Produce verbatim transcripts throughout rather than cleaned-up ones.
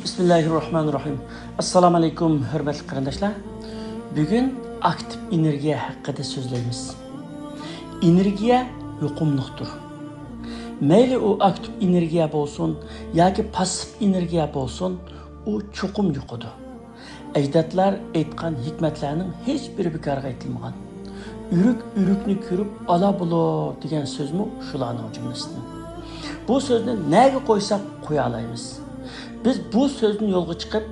بىسمىللاھىررەھمانىررەھىم. ئەسسالامۇ ئەلەيكۇم، ھۆرمەتلىك قېرىنداشلار. بۈگۈن ئاكتىپ ئېنېرگىيە ھەققىدە سۆزلەيمىز. ئېنېرگىيە يۇقۇملۇقتۇر. مەيلى ئۇ ئاكتىپ ئېنېرگىيە بولسۇن ياكى پاسسىپ ئېنېرگىيە بولسۇن، ئۇ چوقۇم يۇقىدۇ. ئەجدادلار ئېيتقان ھېكمەتلەرنىڭ ھېچبىرى بىكارغا ئېيتىلمىغان. «ئۆرۈك ئۆرۈكنى كۆرۈپ ئالا بولۇر» دېگەن سۆزمۇ شۇلارنىڭ جۈملىسىدىن. بۇ سۆزنى نەگە قويساق قويالايمىز. بىز بۇ سۆزدىن يولغا چىقىپ،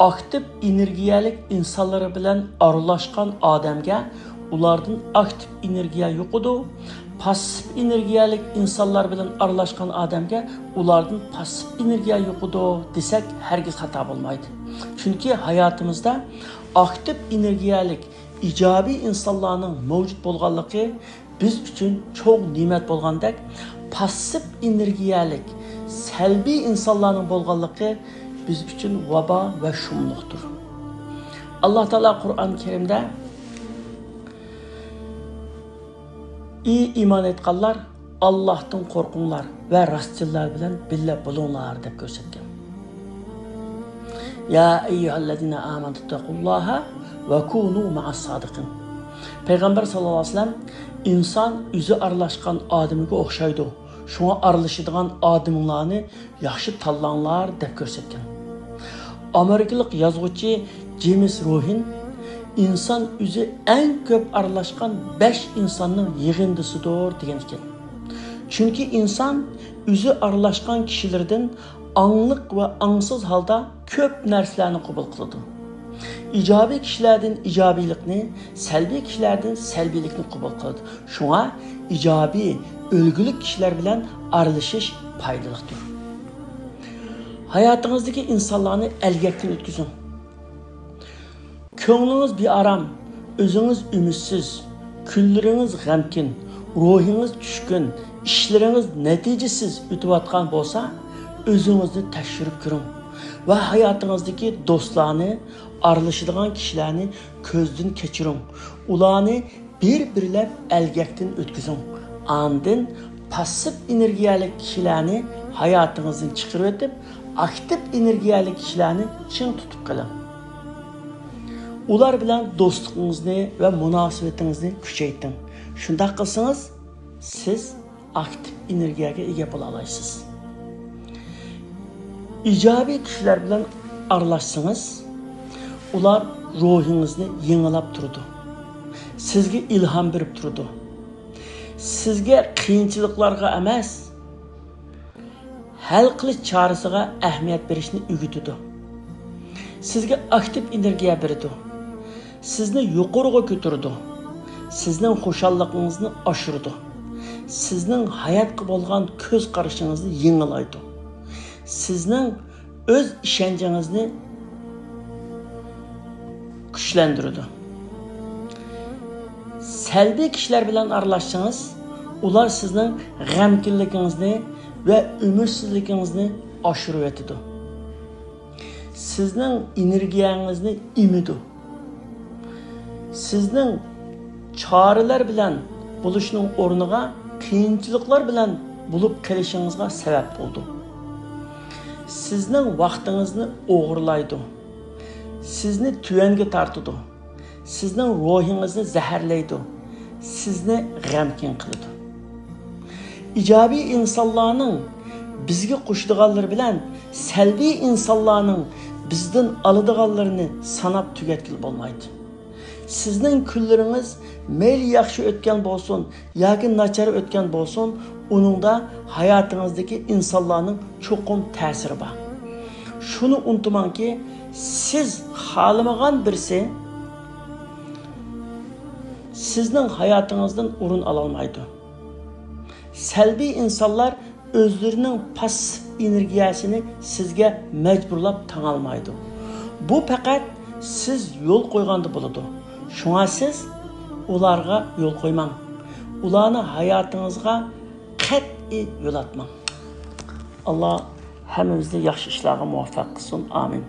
ئاكتىپ ئېنېرگىيەلىك ئىنسانلىرى بىلەن ئارىلاشقان ئادەمگە ئۇلاردىن ئاكتىپ ئېنېرگىيە يۇقىدۇ، پاسسىپ ئېنېرگىيەلىك ئىنسانلار بىلەن ئارىلاشقان ئادەمگە ئۇلاردىن پاسسىپ ئېنېرگىيە يۇقىدۇ دېسەك، ھەرگىز خاتا بولمايدۇ. چۈنكى ھاياتىمىزدا ئاكتىپ ئېنېرگىيەلىك ئىجابىي ئىنسانلارنىڭ مەۋجۇت بولغانلىقى بىز ئۈچۈن چوڭ نېمەت بولغاندەك، پاسسىپ ئېنېرگىيەلىك سەلبىي ئىنسانلارنىڭ بولغانلىقى بىز ئۈچۈن ۋابا ۋە شۇملۇقتۇر. ئاللا تائالا قۇرئان كەرىمدە، «ئى ئىمان ئېيتقانلار، ئاللاھتىن قورقۇڭلار ۋە راستچىللار بىلەن بىللە بولۇڭلار» دەپ كۆرسەتكەن. «يا أيها الذين آمنوا اتقوا الله وكونوا مع الصادقين». پەيغەمبەر ساللاللاھۇ ئەلەيھى ۋەسەللەم، «ئىنسان ئۆزى ئارىلاشقان ئادىمىگە ئوخشايدۇ، شۇڭا ئارىلىشىدىغان ئادىمىڭلارنى ياخشى تاللاڭلار» دەپ كۆرسەتكەن. ئامېرىكىلىق يازغۇچى جېمس روھىن، «ئىنسان ئۆزى ئەڭ كۆپ ئارىلاشقان بەش ئىنساننىڭ يىغىندىسىدۇر» دېگەن ئىكەن. چۈنكى ئىنسان ئۆزى ئارىلاشقان كىشىلىرىدىن ئاڭلىق ۋە ئاڭسىز ھالدا كۆپ نەرسىلەرنى قوبۇل قىلىدۇ. ئىجابىي كىشىلەردىن ئىجابىيلىقنى، سەلبىي كىشىلەردىن سەلبىيلىكنى قوبۇل قىلىدۇ. شۇڭا ئىجابىي، ئۈلگىلىك كىشىلەر بىلەن ئارىلىشىش پايدىلىقتۇر. ھاياتىڭىزدىكى ئىنسانلارنى ئەلگەكتىن ئۆتكۈزۈڭ. كۆڭلىڭىز بىئارام، ئۆزىڭىز ئۈمىدسىز، كۈنلىرىڭىز غەمكىن، روھىڭىز چۈشكۈن، ئىشلىرىڭىز نەتىجىسىز ئۆتۈۋاتقان بولسا، ئۆزىڭىزنى تەكشۈرۈپ كۆرۈڭ ۋە ھاياتىڭىزدىكى دوستلارنى، ئارىلىشىدىغان كىشىلەرنى كۆزدىن كەچۈرۈڭ. ئۇلارنى بىر-بىرلەپ ئەلگەكتىن ئۆتكۈزۈڭ. ئاندىن پاسسىپ ئېنېرگىيەلىك كىشىلەرنى ھاياتىڭىزدىن چىقىرىۋېتىپ، ئاكتىپ ئېنېرگىيەلىك كىشىلەرنى چىڭ تۇتۇپ قېلىڭ. ئۇلار بىلەن دوستلۇقىڭىزنى ۋە مۇناسىۋىتىڭىزنى كۈچەيتىڭ. شۇنداق قىلسىڭىز، سىز ئاكتىپ ئېنېرگىيەگە ئىگە بولالايسىز. ئىجابىي كىشىلەر بىلەن ئارىلاشسىڭىز، ئۇلار روھىڭىزنى يېڭىلاپ تۇرىدۇ. سىزگە ئىلھام بېرىپ تۇرىدۇ. سىزگە قىيىنچىلىقلارغا ئەمەس، ھەل قىلىش چارىسىغا ئەھمىيەت بېرىشنى ئۆگىتىدۇ. سىزگە ئاكتىپ ئېنېرگىيە بېرىدۇ. سىزنى يۇقىرىغا كۆتۈرىدۇ. سىزنىڭ خۇشاللىقىڭىزنى ئاشۇرىدۇ. سىزنىڭ ھاياتقا بولغان كۆز قارىشىڭىزنى يېڭىلايدۇ. سىزنىڭ ئۆز ئىشەنچىڭىزنى كۈچلەندۈرىدۇ. سەلبىي كىشىلەر بىلەن ئارىلاشسىڭىز، ئۇلار سىزنىڭ غەمكىنلىكىڭىزنى ۋە ئۈمىدسىزلىكىڭىزنى ئاشۇرۇۋېتىدۇ. سىزنىڭ ئېنېرگىيەڭىزنى ئېمىدۇ. سىزنىڭ چارىلەر بىلەن بولۇشنىڭ ئورنىغا قىيىنچىلىقلار بىلەن بولۇپ قېلىشىڭىزغا سەۋەب بولىدۇ. سىزنىڭ ۋاقتىڭىزنى ئوغرىلايدۇ. سىزنى تۆۋەنگە تارتىدۇ. سىزنىڭ روھىڭىزنى زەھەرلەيدۇ. سىزنى غەمكىن قىلىدۇ. ئىجابىي ئىنسانلارنىڭ بىزگە قوشىدىغانلىرى بىلەن سەلبىي ئىنسانلارنىڭ بىزدىن ئالىدىغانلىرىنى ساناپ تۈگەتكىلى بولمايدۇ. سىزنىڭ كۈنلىرىڭىز مەيلى ياخشى ئۆتكەن بولسۇن ياكى ناچار ئۆتكەن بولسۇن، ئۇنىڭدا ھاياتىڭىزدىكى ئىنسانلارنىڭ چوقۇم تەسىرى بار. شۇنى ئۇنتۇماڭكى، سىز خالىمىغان بىرسى سىزنىڭ ھاياتىڭىزدىن ئورۇن ئالالمايدۇ. سەلبىي ئىنسانلار ئۆزلىرىنىڭ پاسسىپ ئېنېرگىيەسىنى سىزگە مەجبۇرلاپ تاڭالمايدۇ. بۇ پەقەت سىز يول قويغاندا بولىدۇ. شۇڭا سىز ئۇلارغا يول قويماڭ. ئۇلارنى ھاياتىڭىزغا قەتئىي يولاتماڭ. ئاللا ھەممىمىزنى ياخشى ئىشلارغا مۇۋەپپەق قىلسۇن. ئامىن.